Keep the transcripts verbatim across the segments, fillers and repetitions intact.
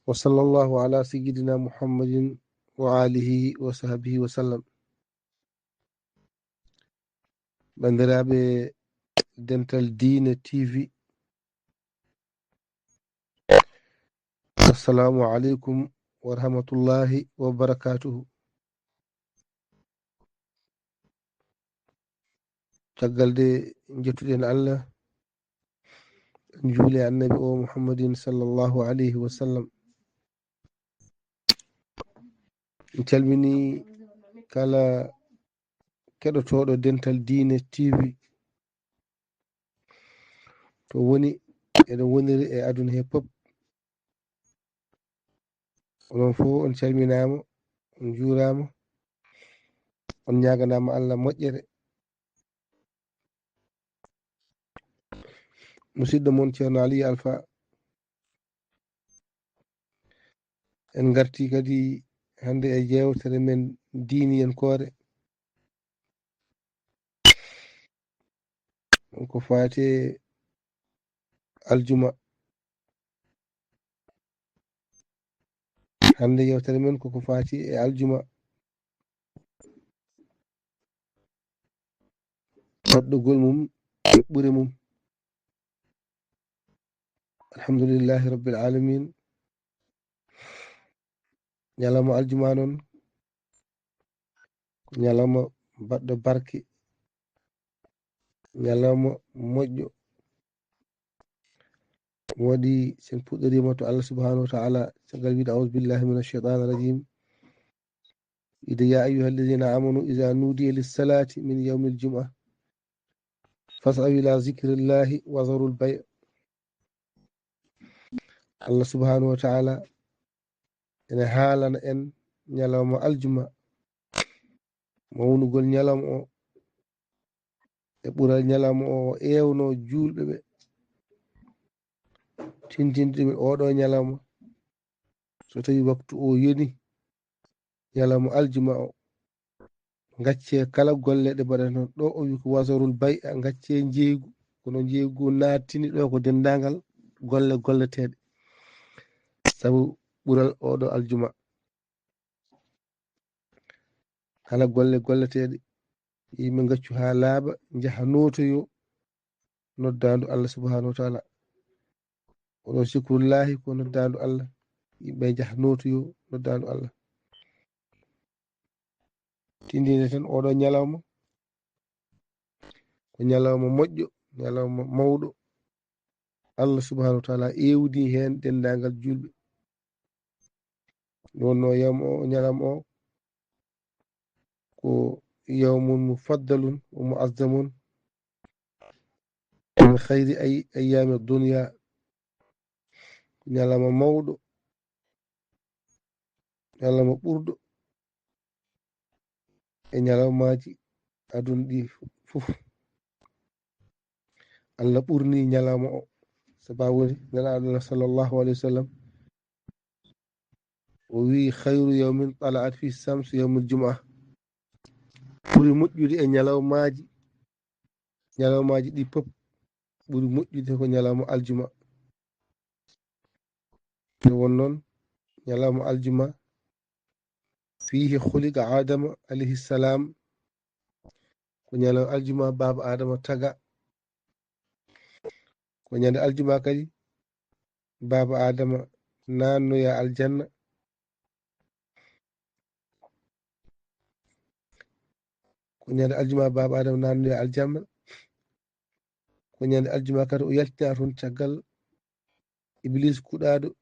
وصلى الله على سيدنا محمد وآله وصحبه وسلم. Banndiraaɓe Dental Diine T V, assalamu aleykum wa rahmatullahi wa barakatuhu. Caggal de njettuɗen Allah, en juuli e Annabi o Muhammadin sallallahu alayhi wa sallam. En calmini kala keɗotooɗo Dental Diine T V, to woni, eɗo woniri e aduna he pop. Onon fof on calminaama, on njuuraama, on ñaaganaama Allah moƴƴere. Musidɗo mon Ceerno Aliyu Alfa, en ngartii kadi hannde e yeewtere men diiniyankoore. Ko faati e aljuma. Hannde yeewtere men koko faati e aljuma. Toɗɗugol mum e ɓure mum. Alhamdulillahi Rabbil Alamin. Ñalawma aljuma noon, ko ñalawma baɗɗo barke, ñalawma moƴƴo. Waɗi sen puɗɗoriima to Allah subhanahu wa ta'ala, caggal wiide, "A'udhu billahi minash shaitanir rajim." Ida, "Ya ayyuhal ladhina amanu idha nudiya lis salati min yawmil jum'ah fas'aw ila zikrillahi wa dharul bay'." Allah subhanahu wa ta'ala ene haalana en ñalawma aljuma, mawnugol ñalawma o, e ɓural ñalawma o, o ewno juulɓe ɓe, tintinde ɓe oɗo ñalawma. So tawi waktu o yoni, ñalawma aljuma o, ngacce kala golle ɗe mbaɗaton ɗo. O wi ko wasarul bay a, ngacce njeeygu, kono njeeygu nattini ɗo ko denndaangal golle golleteeɗe, sabu ɓural oɗo aljuma. Kala golle golleteeɗe, yimɓe ngaccu haa laaɓa, njaha nootoyo noddaandu Allah subhanahu wa ta'ala. Oɗo zikrullahi ko noddaandu Allah, yimɓe njaha nootoyo noddaandu Allah. Tindinde tan oɗo ñalawma, ko ñalawma moƴƴo, ñalawma mawɗo. Allah subhanahu wa ta'ala ewni heen denndaangal juulɓe. Nde wonnoo yawma o, ñalawma o, ko yawmun mufaddalun wa mu'azzamun min khayri ay-, ayyaami dunya. Ko ñalawma mawɗo, ñalawma ɓurɗo e ñalawmaaji aduna ɗi fof. Allah ɓurni ñalawma o, sababu woni Nelaaɗo Allah sallallahu alayhi wa sallam, o wi, "Khayru yawmin tala'at fi shamsu yawmul jumu'ah." Ɓuri moƴƴude e ñalawmaaji, ñalawmaaji ɗi fof, ɓuri moƴƴude ko ñalawma aljuma. Nde won noon, ñalawma aljuma, fihi khuliqa Adama alayhi salam, ko ñalawma aljuma baaba Adama taga. Ko ñande aljuma kadi baaba Adama nannoya aljanna. Ko ñande aljuma baaba Adama nannoya aljanna. Ko ñande aljuma kadi o yaltina toon caggal Iblis kuɗaaɗo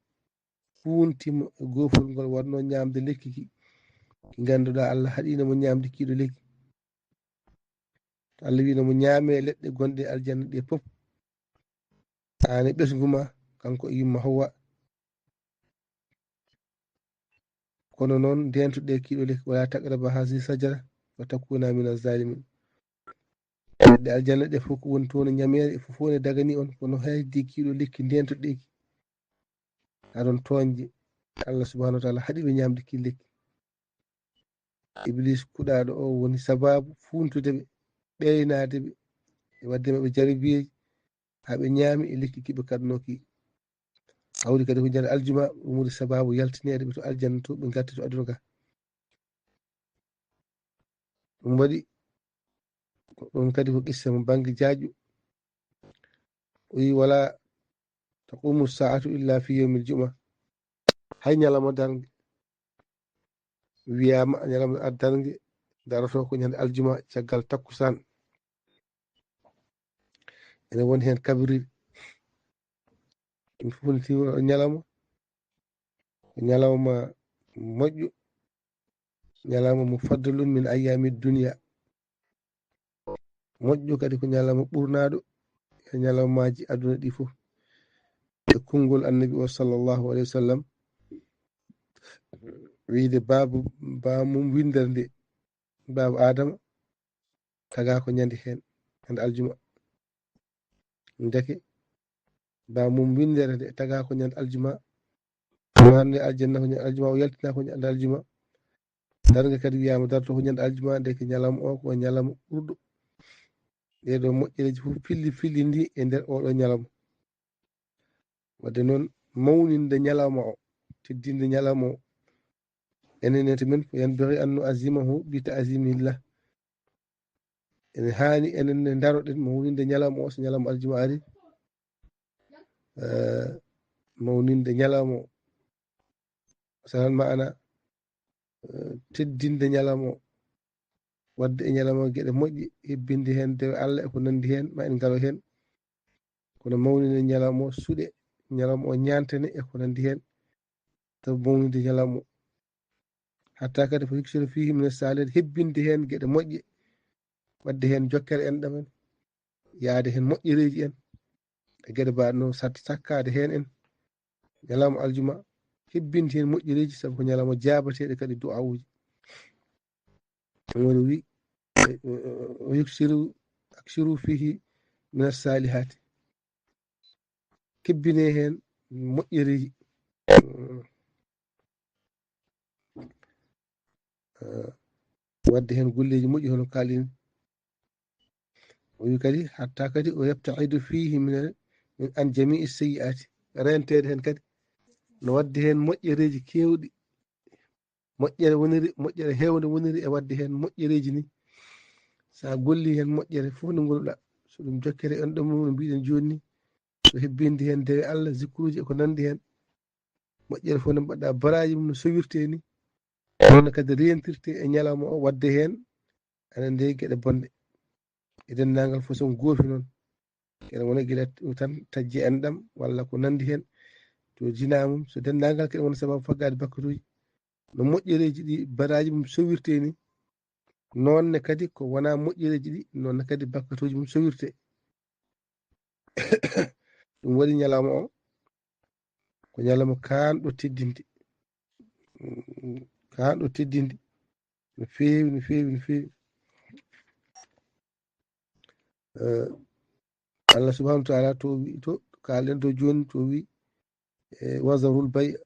funtima e goofol ngol, waɗno ñaamde lekki ki, ki ngannduɗaa Allah haɗino mo ñaamde kiiɗo lekki. To Allah wino mo ñaame leɗɗe gonɗe e aljanna ɗe fof, aan e ɓesngu ma, kanko e yumma Hawwa. Kono noon, ndeentoɗe kiiɗo lekki, wala taqraba hazihi sajara, fa takuna mina zalimin. Leɗɗe aljanna ɗe fof ko woni toon e ñameere, e fof woni dagani on, kono haydi kiiɗo lekki ndeentoɗe ki. Aɗon tooñde. Allah subhanahu wa ta'ala haɗi ɓe ñaamde ki lekki. Iblis kuɗaaɗo o woni sababu funtude ɓe, ɓeynaade ɓe, e waɗde maɓɓe jarabiyeeji, haa ɓe ñaami e lekki ki ɓe kaɗnoo ki. Hawri kadi ko ñande aljuma, ɗum woni sababu yaltineede ɓe to aljanna to, ɓe ngarti to aduna ka. Ɗum waɗi ko ɗum kadi ko qissa mo bannge jaaju. O wi, "Wala taqumu saatu illa fi yawmil juma." Hay ñalawma darnge wiyaama, ñalawma darnge daroto ko ñande aljuma caggal takkusaan. Ene woni heen kabriri. Ɗum fof ne tiiwa o ñalawma. Ko ñalawma moƴƴo. Ñalawma mufaddalun min ayyaami dunya. Moƴƴo kadi ko ñalawma ɓurnaaɗo e ñalawmaaji aduna ɗi fof. E konngol Annabi o, sallallahu alayhi wa sallam, wiide baabu, baa mum winndere nde, baabu Aadama, tagaa ko ñande heen, ñande aljuma. Ndeke, baa mum winndere nde, tagaa ko ñande aljuma. Maande aljanna ko ñande aljuma, o yaltinaa ko ñande aljuma. Darnge kadi wiyaama darto ko ñande aljuma, ndeke ñalawma o ko ñalawma ɓurɗo. Ɗee ɗoo moƴƴereeji fof pilli, pilli ndi e nder oo ɗoo ñalawma. Wadde noon, mawninde ñalawma o, teddinde ñalawma o, enen ne to men, ko yanbaghi an nu'azzimahu bi ta'zimillah. Ene haani enen ne ndaroɗen mawninde ñalawma o, so ñalawma aljuma ari. Eh, mawninde ñalawma o. Sanan maana, eh, teddinde ñalawma o. Wadde e ñalawma o geɗe moƴƴe, hebbinde heen dewe Allah e ko nanndi heen, ma en ngaro heen. Kono mawninde ñalawma o, suuɗe ñalawma o, ñaantene e ko nanndi heen. Sabu mawninde ñalawma o. Hatta kadi fa yuksiru fihi min salihati, hebbinde heen geɗe moƴƴe. Wadde heen jokkere enɗam en, yaade heen moƴƴereeji en. E geɗe mbaɗe noon, sat-, sakkaade heen en. Ñalawma aljuma, hebbinde heen moƴƴereeji, sabu ko ñalawma jaabateeɗo kadi du'aawuuji. Ɗum woni wi, e, e, e, o yuksiru, aksiru fihi min as-salihati. Kebbine heen moƴƴereeji. Eh, wadde heen golleeji moƴƴi hono kaalɗen. O wi kadi, hatta kadi o yabta'idu fihi min, min an jami'i sayyi'ati. Renteede heen kadi no wadde heen moƴƴereeji keewɗi. Moƴƴere woniri, moƴƴere heewnde woniri e wadde heen moƴƴereeji ni. So a golli heen moƴƴere fof nde ngolluɗaa, so ɗum jokkere en ɗo mum no mbiɗen jooni ni, so hebbinde heen dewe Allah, zikruuji e ko nanndi heen, moƴƴere fof nde mbaɗɗaa baraaji mum no sowirtee ni, noon kadi reentirtee e ñalawma o, wadde heen ana nde geɗe bonɗe. E denndaangal façon goofi noon. Ene wona gila tan tajji enɗam walla ko nanndi heen. To jinaa mum, so denndaangal kadi wona sababu faggaade bakkatuuji. No moƴƴereeji ɗi baraaji mum sowirtee ni, noon ne kadi ko wonaa moƴƴereeji ɗi, noon ne kadi bakkatuuji mum sowirtee. Ɗum waɗi ñalawma o, ko ñalawma kaanɗo teddinde. Kaanɗo teddinde. No feewi, no feewi, no feewi. Eh, Allah subhanahu wa ta'ala to wi, to kaalɗen to jooni, to wi, eh, "Wazarul bay',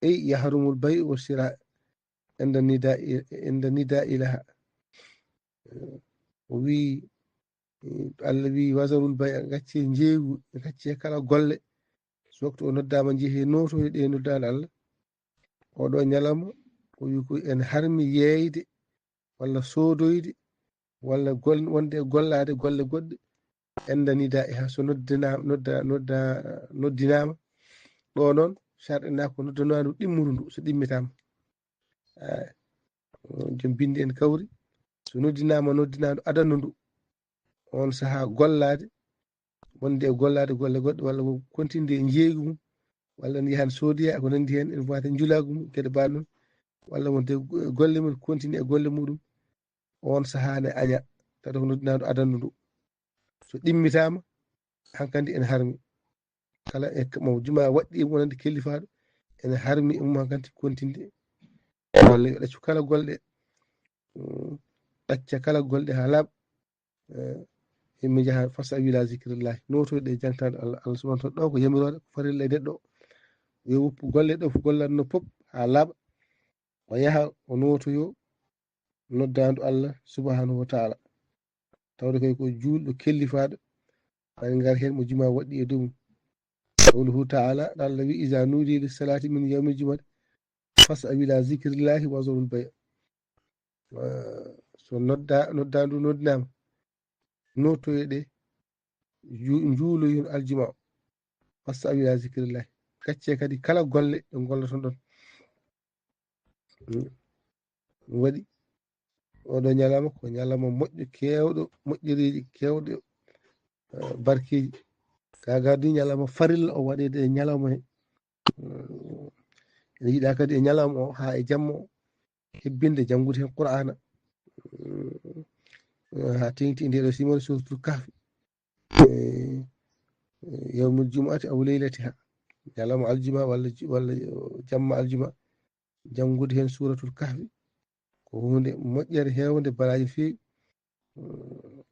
ay yahrumul bay' wa shira', inda nida, inda nida ilaha." Eh, o wi, eh, Allah wi, "Wazarul bay', gacce njeeygu, gacce kala golle." So waktu o noddaama, njehee nootoyee ɗe noddaande Allah. Oɗo ñalawma, o wi ko en harmi yeeyde walla soodoyde walla gol-, wonde e gollaade golle goɗɗe. Inda nida e ha so noddina-, nodda-, nodda-, noddinaama, ɗo noon sarɗinaa ko noddanaandu ɗimmuru ndu, so ɗimmitaama. Eh, jom binndi en kawri, so noddinaama, noddinaandu adanndu ndu, on sahaa gollaade, wonde e gollaade golle goɗɗe, walla ko continde e njeeygu mum, walla ne yahan soodiya, ko nanndi heen, ene wata njulaagu mum, geɗe mbaɗe noon, walla wonde golle mum continue e golle muɗum, on sahaa ne aña, tawa ko noddinaandu adanndu ndu. So ɗimmitaama, hankadi ene harmi. Kala e mo juma waɗɗi e mum wonande kellifaaɗo, ene harmi e mum hankadi continde. Walla yo ɗaccu kala golɗe, mm, ɗacca kala golɗe haa laaɓa. Eh, yimɓe njaha fas a wila zikrillahi. Nootoyde e jangtaade Allah. Allah subhanahu wa ta'ala ɗo ko yamiroore, ko farilla e neɗɗo o. Yo woppu golle ɗo fof gollanno pop haa laaɓa. O yaha o nootoyo noddaandu Allah subhanahu wa ta'ala. Tawde koy ko juulɗo kellifaaɗo, mbaɗa ngar heen mo juma waɗɗi e dow mum. Qawluhu ta'ala, Allah wi, "Iza nudiya lis-salati min yawmil jumu'ati fas'aw ila zikrillahi wa zarul bay'." Eh, so nodda, noddandu noddinama, notoye ɗe, ju-, njuuloyon aljuma o. Fas'aw ila zikrillahi. Gacce kadi kala golle ɗe golloton ɗon. Mm. Ɗum waɗi oɗo ñalawma ko ñalawma moƴƴo, keewɗo moƴƴereeji, keewɗo, eh, barkeeji. Kaa gaa du ñalawma farilla o waɗeede e ñalawma he. Mm. Ene yiɗaa kadi e ñalawma o haa e jamma o hebbinde janngude heen Qur'aana. Mm. Haa teŋti e ndeeɗo simon Suuratul Kahfi. Eh, eh, yawmul jumu'ati aw laylatiha. Ñalawma aljuma walla ju-, walla, eh, jamma aljuma. Janngude heen Suuratul Kahfi ko huunde moƴƴere heewnde balaaje feewi. Mm.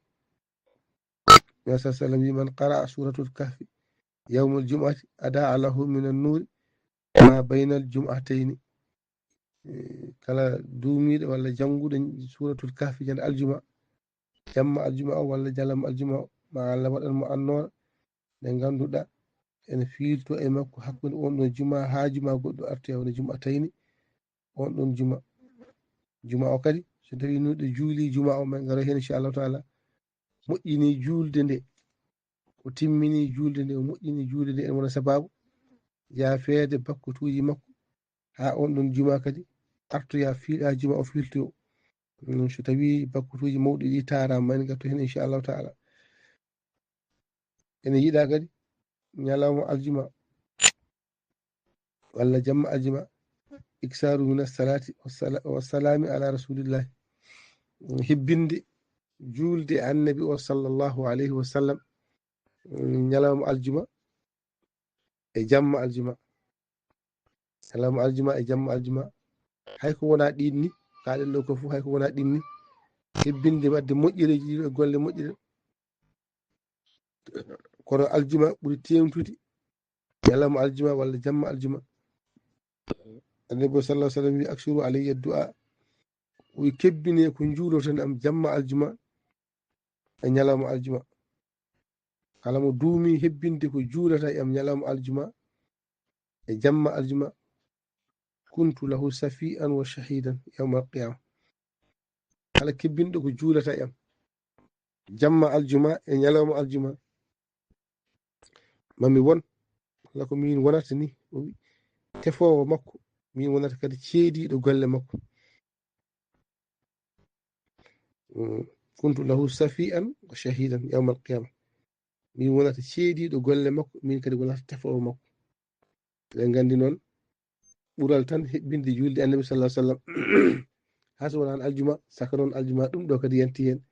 Nabi sallallahu alayhi wa sallam wi, "Man qara'a Suuratul Kahfi yawmal jumu'ati adaa lahu minan nuuri ma baynal jumu'atayni." Eh, kala duumiiɗo walla jannguɗo Suuratul Kahfi ñande aljuma, jamma aljuma o walla ñalawma aljuma o, ma Allah waɗan mo annoora nde ngannduɗaa ene fiilto e makko hakkunde on ɗon juma haa juma goɗɗo artoya woni juma tayni. On ɗon juma, juma o kadi, so tawi nuɗe juuli juma o, men ngaro heen, inchallahu taala, moƴƴini juulde nde, o timmini juulde nde, o moƴƴini juulde nde, ene wona sababu yaafeede bakkutuuji makko, haa on ɗon juma kadi artoya fiiɗa juma o fiilto. Mm, so tawi bakkutuuji mawɗi ɗi taaraama, en ngarto heen, inchallahu taala. Ene yiɗaa kadi ñalawma aljuma walla jamma aljuma, iksaaru min assalaati wassala-, wassalaami ala rasulillahi. Mm, hebbinde juulde annabi o sallallahu alayhi wa sallam, mm, ñalawma aljuma e jamma aljuma. Ñalawma aljuma e jamma aljuma. Hay ko wonaa ɗiin ni, kaaɗen ɗo ko fof, hay ko wonaa ɗiin ni, hebbinde waɗde moƴƴereeji ɗi e golle moƴƴe ɗe. Kono aljuma ɓuri teeŋtude, ñalawma aljuma walla jamma aljuma. Annabi sallallahu alaihi wasallam wi, "Aksiru alayya du'a." O wi, "Kebbine ko njuuloton am jamma aljuma e ñalawma aljuma." Kala mo duumi hebbinde ko juulata e am ñalawma aljuma e jamma aljuma, "Kuntu lahu safi'an wa shahidan yawmal qiyama." Kala kebbinɗo ko juulata e am jamma aljuma e ñalawma aljuma, mami won, walla ko min wonata ni, o wi, tefoowo makko, min wonata kadi ceediiɗo golle makko. Mm, "Kuntu lahu safi'an wa shahidan yawmal qiyama." Min wonata ceediiɗo golle makko, min kadi wonata tefoowo makko. Eɗen nganndi noon, ɓural tan hebbinde juulde Annabi sallallahu alaihi wasallam. Haa so wonaa aljuma, saka noon aljuma, ɗum ɗo kadi yanti heen.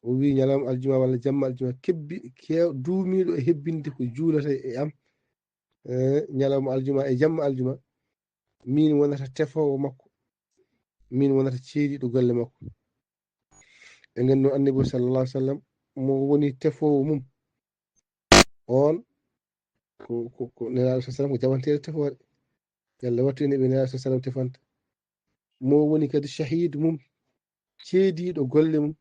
O wi, "Ñalawma aljuma walla jamma aljuma, kebbi-, kew-, duumiiɗo e hebbinde ko juulata e am, eh, ñalawma aljuma e jamma aljuma, min wonata tefoowo makko, min wonata ceediiɗo golle makko." Eɗen nganndi Annabi sallallahu alaihi wasallam, mo woni tefoowo mum, on ko, ko, ko Nelaaɗo sallallahu alaihi wasallam ko jaɓanteeɗo tefoore. Yalla wattu en e ɓe Nelaaɗo sallallahu alaihi wasallam tefanta. Mo woni kadi shahid mum, ceediiɗo golle mum,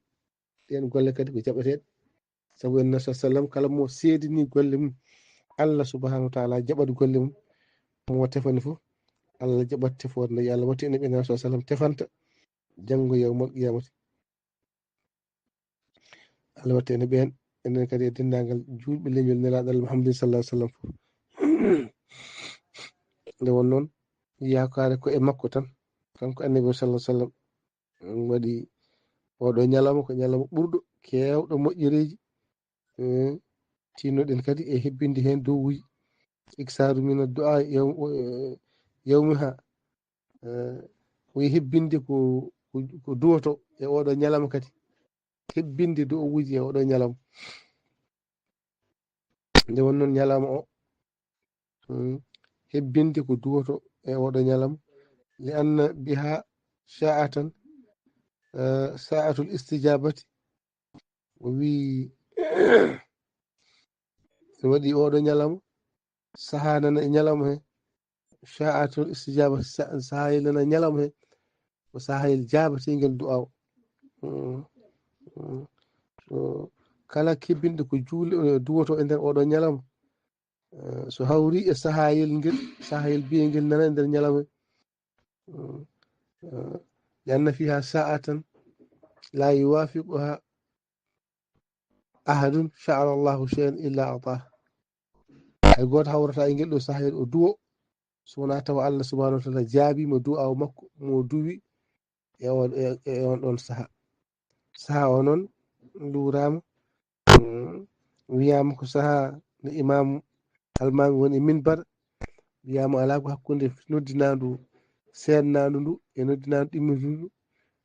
ɗeen golle kadi ko jaɓeteeɗe. Sabu en Nelaaɗo sallallahu alaihi wasallam, kala mo seedini golle mum, Allah subhanahu wa ta'ala jaɓat golle mum. Mo tefani fof, Allah jaɓat tefoore nde. Yalla wattu en e ɓe Nelaaɗo sallallahu alaihi wasallam tefanta janngo yawmal qiyamati. Allah watta en e ɓeen, enen kadi e denndaangal juulɓe leñol Nelaaɗo Allah Muhammadin sallallahu alaihi wasallam fof. Nde won noon, yaakaare ko e makko tan, kanko Annabi o sallallahu alaihi wasallam, waɗi oɗo ñalawma ko ñalawma ɓurɗo keewɗo moƴƴereeji. Eh, tinnoɗen kadi e hebbinde heen du'awuuji. Iksaaru min addu'a yaw-, eh, yawmiha. Eh, ko e hebbinde ko, ko, ko du'oto e oɗo ñalawma kadi. Hebbinde du'awuuji e oɗo ñalawma. Nde won noon ñalawma o, hmm, hebbinde ko du'oto e oɗo ñalawma. Li anna biha sa'atan, eh, sa'atul istijabati. O wi, so waɗi oɗo ñalawma, sahaa nana e ñalawma he, sa'atul istijaba, sa-, sahayel nana e ñalawma he, ko sahayel jaabateengel du'a o. Mm, mm. So kala kebbinɗo ko juul-, eh, du'oto e nder oɗo ñalawma, So hawri e sahayel ngel, sahayel biyengel nana nder ñalawma, li anna fiha sa'atan la yuwafiquha ahadun fa'ala Allahu shay'an illa ata. Hay gooto hawrata e ngel ɗo sahayel o duwo, so wonaa tawa Allah subhanahu wa ta'ala jaabi mo du'aaw makko mo duwi e on, e, e on ɗon saha. Saha o noon luuraama, mm, wiyaama ko saha no imaamu almaami woni e minbar, wiyaama alaa ko hakkunde noddinaandu seednaandu ndu e noddinaandu ɗimmindu ndu,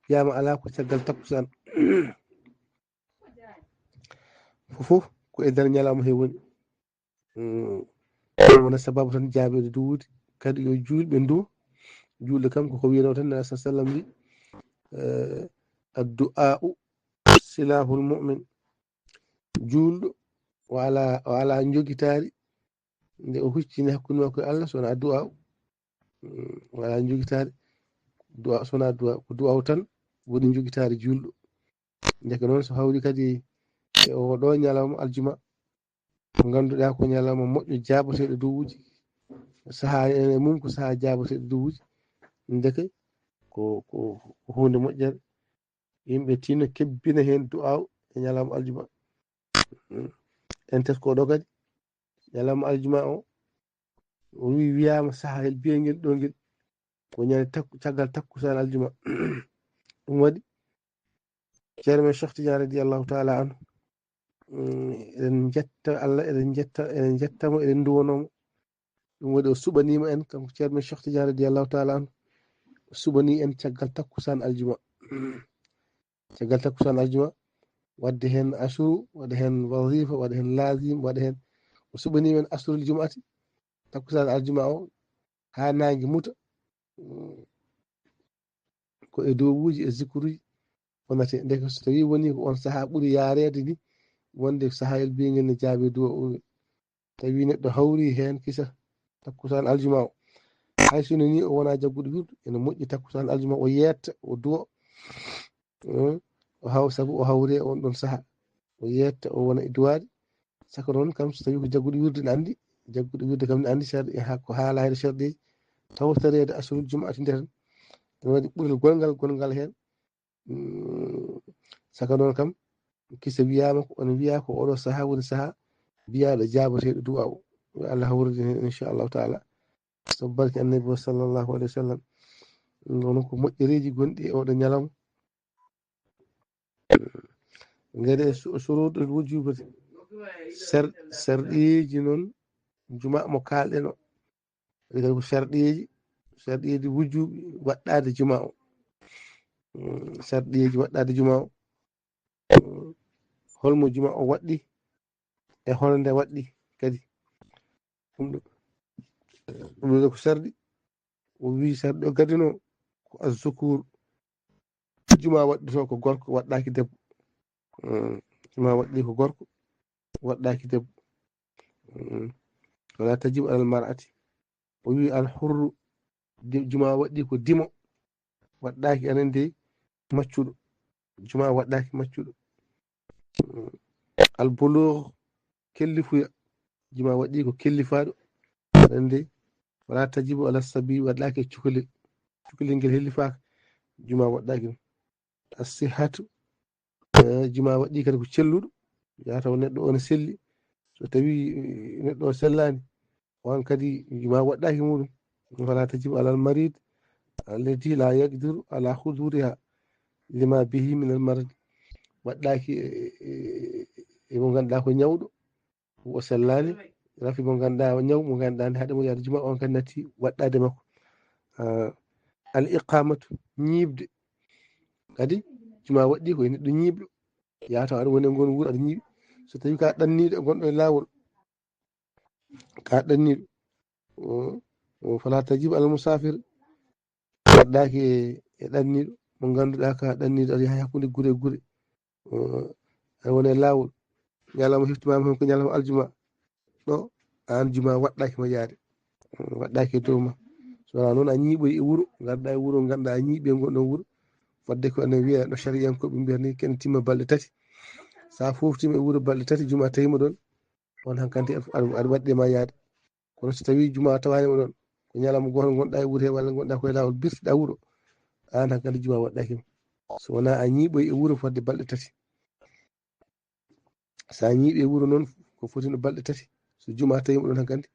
wiyaama alaa ko caggal takkusaan. Fof fof ko e nder ñalawma he woni. Mm. Ɗum wona sababu tan jaabeede duwude. Kadi yo juulɓe ndu, juulɗo kam koko wiyano tan, Nabi sallallahu alaihi wasallam wi, eh, "Addu'a'u silahul mu'min." Juulɗo o ala, o ala njogitaari, nde o huccini hakkunde makko e Allah, so wonaa du'a o. Mm, o ala njogitaari, du'a, so wonaa du'a, ko du'a o tan woni njogitaari juulɗo. Ndeke noon so hawri kadi e oo ɗoo ñalawma aljuma, mo ngannduɗaa ko ñalawma moƴƴo jaaboteeɗo duwuuji, sahaa ene mum ko sahaa jaaboteeɗo duwuuji, ndeke ko, ko, ko huunde moƴƴere. Yimɓe tinno kebbina heen du'aaw e ñalawma aljuma. Mm. En tesko ɗo kadi, ñalawma aljuma o, o wi, wiyaama sahayel biyengel ɗo ngel, ko ñande takku-, caggal takkusaan aljuma. Ɗum waɗi, Ceerno men Cheikh Tidiane radiyallahu ta'ala anhu, mm, eɗen njetta Allah, eɗen njetta, eɗen njetta mo, eɗen nduwono mo. Ɗum waɗi o suɓaniima en, kanko Ceerno men Cheikh Tidiane radiyallahu ta'ala anhu, o suɓanii en caggal takkusaan aljuma. Caggal takkusaan aljuma, waɗde heen asuru, waɗa heen wazifa, waɗa heen laazim, waɗa heen, o suɓanii men asrul jum'ati, takkusaan aljuma o, haa naange muta, mm, ko e duwawuuji e zikruuji wonatee. Ndeke so tawii wonii ko on sahaa ɓuri yaareede ni, wonde sahayel biyengel ne jaabi du'a o, tawi neɗɗo hawri heen kisa takkusaan aljuma o, hay so nii o wonaa jagguɗo wirdu, ene moƴƴi takkusaan aljuma o yeetta, o du'a, eh, o haw-, sabu o hawri e on ɗon saha, o yeetta, o wona e du'aade. Saka noon kam, so tawii ko jagguɗo wirdu, ne anndi, jagguɗo wirdu kam ne anndi sharɗi, ha-, ko haalayde sharɗiiji tawtoreede asrul jum'ati nde tan. Ene waɗi ɓurel gongal, gongal heen. Mm, saka noon kam, kisa wiyaama ko, on wiya ko oɗo saha woni saha biyaaɗo jaaboteeɗo du'a o. Yo Allah hawride heen, inchallahu ta'ala. Sabu barke Annabi o sallallahu alayhi wa sallam. Ɗum noon ko moƴƴereeji gonɗi e oɗo ñalawma. Ngari e su-, suruuɗul wujuubi. Ser-, serɗiiji noon juma mo kaalɗen o. Waɗi kadi ko sarɗiiji, sarɗiiji wujjuɓe waɗɗaade juma o. Mm, sarɗiiji waɗɗaade juma o. Mm, holmo juma o waɗɗi e hol nde waɗɗi kadi. Ɗum ɗo, ɗum ɗo ko sarɗi. O wii sarɗi o gadino ko azzukur. Juma waɗɗi to ko gorko, waɗɗaaki debbo. Mm, juma waɗɗi ko gorko, waɗɗaaki debbo. Mm. Wala tajibu alal mar'ati. O wi al hurru, di-, juma waɗɗi ko dimo, waɗɗaaki anen de maccuɗo. Juma waɗɗaaki maccuɗo. Mm. Al bulugh, kellifuya. Juma waɗɗi ko kellifaɗo. Anen de, wala tajibu ala sabi, waɗɗaaki e cukalel. Cukalel ngel hellifaaka. Juma waɗɗaaki ɗum. As-sihhatu, eh, juma waɗɗi kadi ko celluɗo. Yaa taw neɗɗo o ne selli. So tawi, eh, neɗɗo o sellaani, on kadi juma waɗɗaaki muɗum. Fala tajibu alal marid alladhi la yaqdiru ala huduriha lima bihi min al marad. Waɗɗaaki e, e, e, e mo ngannduɗaa ko ñawɗo, o sellaani, rafi mo ngannduɗaa o ñaw, mo ngannduɗaa nde haɗa mo yaade juma, on kadi natti waɗɗaade makko. Ah, al iqamatu, ñiiɓde. Kadi, juma waɗɗi ko e neɗɗo ñiiɓɗo. Yaa taw aɗa woni e ngon wuro aɗa ñiiɓi. So tawi ka ɗanniiɗo e gonɗo e laawol, ka ɗanniiɗo. O, o fala tajib al musafir. Waɗɗaaki e, e ɗanniiɗo. Mo ngannduɗaa ka ɗanniiɗo aɗa yaha hakkunde gure e gure. O, aɗa woni e laawol. Ñalawma heftimaama heen ko ñalawma aljuma. Ɗo, aan juma waɗɗaaki ma yaade. Waɗɗaaki e dow ma. So wonaa noon a ñiiɓoy e wuro, ngarɗaa e wuro, ngannduɗaa a ñiiɓi e ngon ɗon wuro. Fodde ko ene wiya no shariyankooɓe mbiyata ni, ken timma balɗe tati. So a fooftiima e wuro balɗe tati, juma tawii ma ɗon. on hankadi aɗa waɗɗi ma yaade. Kono so tawi juma tawani mo ɗon, ko ñalawma goto gonɗa e wuuro he walla gonɗa koye lawol birtiɗa wuuro, an hankadi juma waɗɗaki ma. So wona a ñiiɓoy e wuuro fodde balɗe tati. So a ñiiɓi e wuuro noon, ko fotino balɗe tati, so juma tawi mo ɗon hankadi,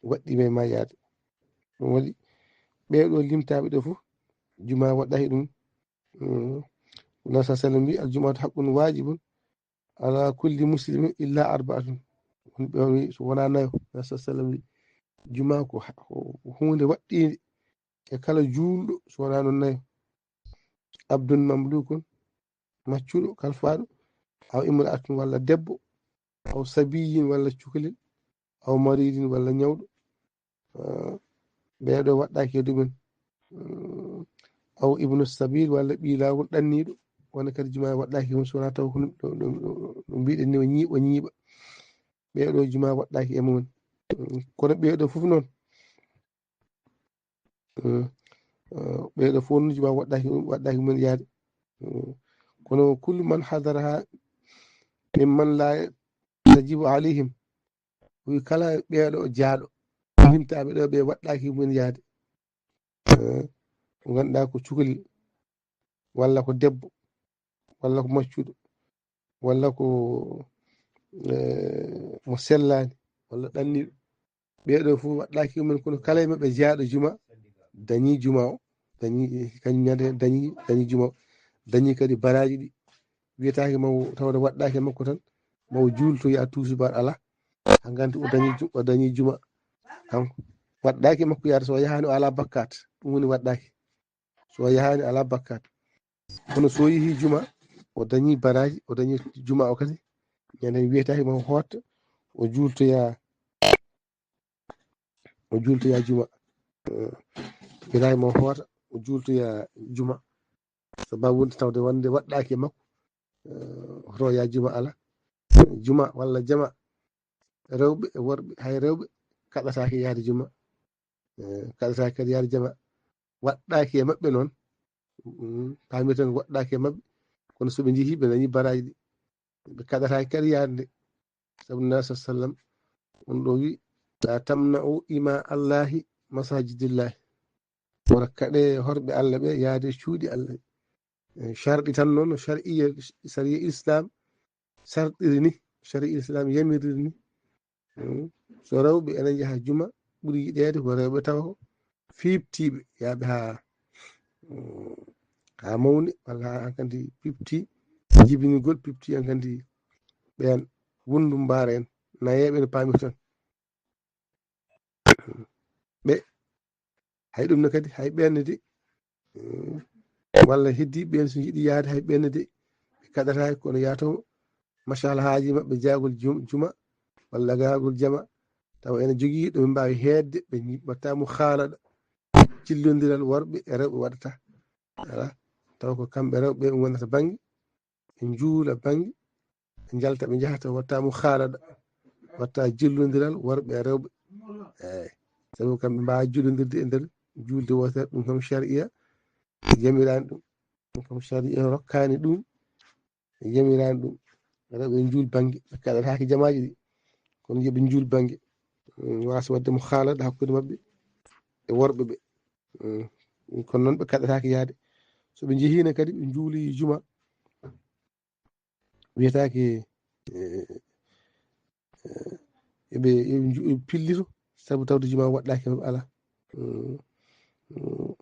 waɗɗi ma yaade. Ɗum waɗi ɓeeɗo limtaaɓe ɗo fof, juma waɗɗaki ɗum. Nabi sallallahu alayhi wa sallam wi, "Al jumatu haqqun wajibun ala kulli muslimin illa arba'atun." Woni ɓe wi, so wona nayo. Nabi sallallahu alayhi wa sallam wi, juma ko ha-, ko huunde waɗɗiinde e kala juulɗo, so wona noon nayo. Abdun mamlukun, maccuɗo, kalfaaɗo, aw imra'atun walla debbo, aw sabiyyin walla cukalel, aw maridin walla ñawɗo. Ah, ɓeeɗo waɗɗaki e ɗumen. Mm, aw ibnu sabil walla ɓii laawol ɗanniiɗo, wona kadi juma waɗɗaki mum, so wona taw ko no, no, no, no mbiɗen ni o ñiiɓa, o ñiiɓa. Ɓeeɗo juma waɗɗaki e mumen. Mm, kono ɓeeɗo fof noon, mm, ah, ɓeeɗo fof noon juma waɗɗaki, waɗɗaki mumen yaade. Mm, kono kullu man hadaraha mimman la tajibu alayhim. Wi kala ɓeeɗo jaaɗo, limtaaɓe ɗo ɓe waɗɗaki mumen yaade. Eh, ko ngannduɗaa ko cukalel, walla ko debbo, walla ko maccuɗo, walla ko, eh, mo sellaani, walla ɗanniiɗo. Ɓeeɗo fof waɗɗaki mumen, kono kala e maɓɓe jaaɗo juma, dañi juma o, dañi, kañum ñande dañi, dañi juma o, dañi kadi baraaji ɗi. Wiyetaake maw tawde waɗɗaki e makko tan, maw juultoya tuusubaar alaa. Hankadi o dañi ju-, o dañi juma. Kanko waɗɗaki e makko yaade, so o yahaani o alaa bakkaat, ɗum woni waɗɗaki. So o yahaani alaa bakkaat. Kono so o yehi juma, o dañi baraaji, o dañi juma o kadi. Ñande wiyetaake maw hoota, o juultoya, o juultoya juma. Eh, wiyetaake maw hoota, o juultoya juma. Sababu wonde tawde wonde waɗɗaki e makko, eh, hoto ya juma ala. Juma walla jama, rewɓe e worɓe, hay rewɓe kaɗataake yaade juma. Eh, kaɗataake kadi yaade jama. Waɗɗaki e maɓɓe noon, mm, paamirten ko waɗɗaki e maɓɓe. Kono so ɓe njehii, ɓe dañi baraaji ɗi. Ɓe kaɗataake kadi yaade nde. Sabu Nabi sallallahu alayhi wa sallam, on ɗo wi, "La tamna'u ima Allahi masajidillahi." Wota kaɗe horɓe Allah ɓe yaade cuuɗi Allah. Eh, sharɗi tan noon, no shar'iyya, sariya Islam sarɗiri ni, sariya Islam yamiriri ni. Hmm. So rewɓe ene njaha juma, ɓuri yiɗeede ko rewɓe tawa ko fiiftiiɓe, yaaɓe haa, hmm, haa mawni, walla haa hankadi pipti, jibinigol pipti hankadi ɓeen wondu mbaara en, nayeeɓe no paamirton. Ɓe, hay ɗum ne kadi, hay ɓeen ne de, eh, walla heddi ɓeen so njiɗi yaade, hay ɓeen ne de, ɓe kaɗataake, kono yaatoo, machallah, haaji maɓɓe jaagol jum-, juma, walla gaagol jama, tawa ene jogii ɗo ɓe mbaawi heedde, ɓe nji-, mbaɗta mo haalaɗa, jillondiral worɓe e rewɓe waɗata. Ala, tawa ko kamɓe rewɓe ɓe ngonata bannge, ɓe njuula bannge, ɓe njalta, ɓe njahata, watta mo haalaɗa, watta jillondiral worɓe e rewɓe. Eey, sabu kamɓe mbaawa jillondirde e nder juulde wootere, ɗum kam sharia yamiraani ɗum. Ɗum kam sharia rokkaani ɗum, yamiraani ɗum. Rewɓe njuul bannge, ɓe kaɗataake jamaaji ɗi, kono yo ɓe njuul bannge. Mm, waasa waɗde mo haalaɗa hakkunde maɓɓe e worɓe ɓe. Mm, kono noon ɓe kaɗataake yaade. So ɓe njehiino kadi, ɓe njuuli juma, wiyetaake, eh, eh, eɓe, eɓe nju-, eɓe pillito, sabu tawde juma waɗɗaaki e maɓɓe alaa. Mm, mm,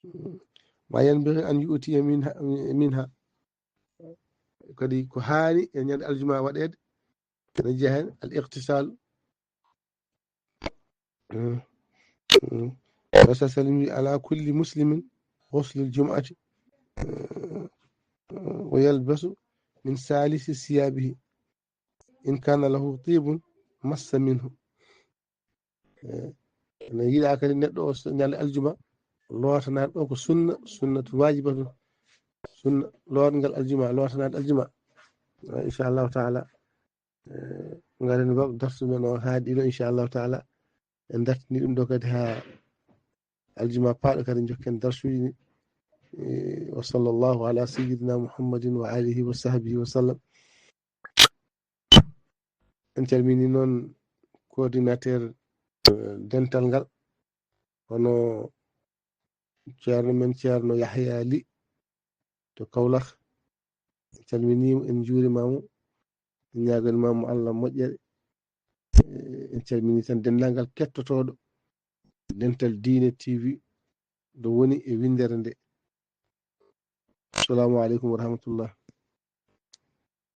mm. Ma yanbaghi an yu'tiya minha, minha. Kadi ko haani e ñande aljuma waɗeede, ene jeyaa heen al ightisal. Mm. Mm. Rasul sallallahu alayhi wa sallam wi, "Ala kulli muslimin ghuslul jum'ati, eh, wa yalbasu min salisi siyabihi. In kana lahu tibun massa minhu." Eh, ene yiɗaa kadi neɗɗo o so ñande aljuma, lootanaade ɗo ko sunna, sunnatu wajibatun. Sunna, lootngal aljuma, lootanaade aljuma. Eh, inchallahu taala. Eh, ngaren bab darsu men o haa ɗiɗo, inchallahu taala. En dartini ɗum ɗo kadi haa aljuma paaɗo kadi njokken darsuuji ɗi. Eh, wa sallallahu ala sayyidina Muhammadin wa alihi wa sahbihi wa sallam. En calmini noon coordinateur dental ngal, hono ceerno men ceerno Yahya Ly to Kawlak. En calminiima, en njuurimaama, en ñaaganimaama Allah moƴƴere. En calmini tan denndaangal kettotooɗo dental diine T V ɗo woni e winndere nde. Assalamu aleykum wa rahmatullah.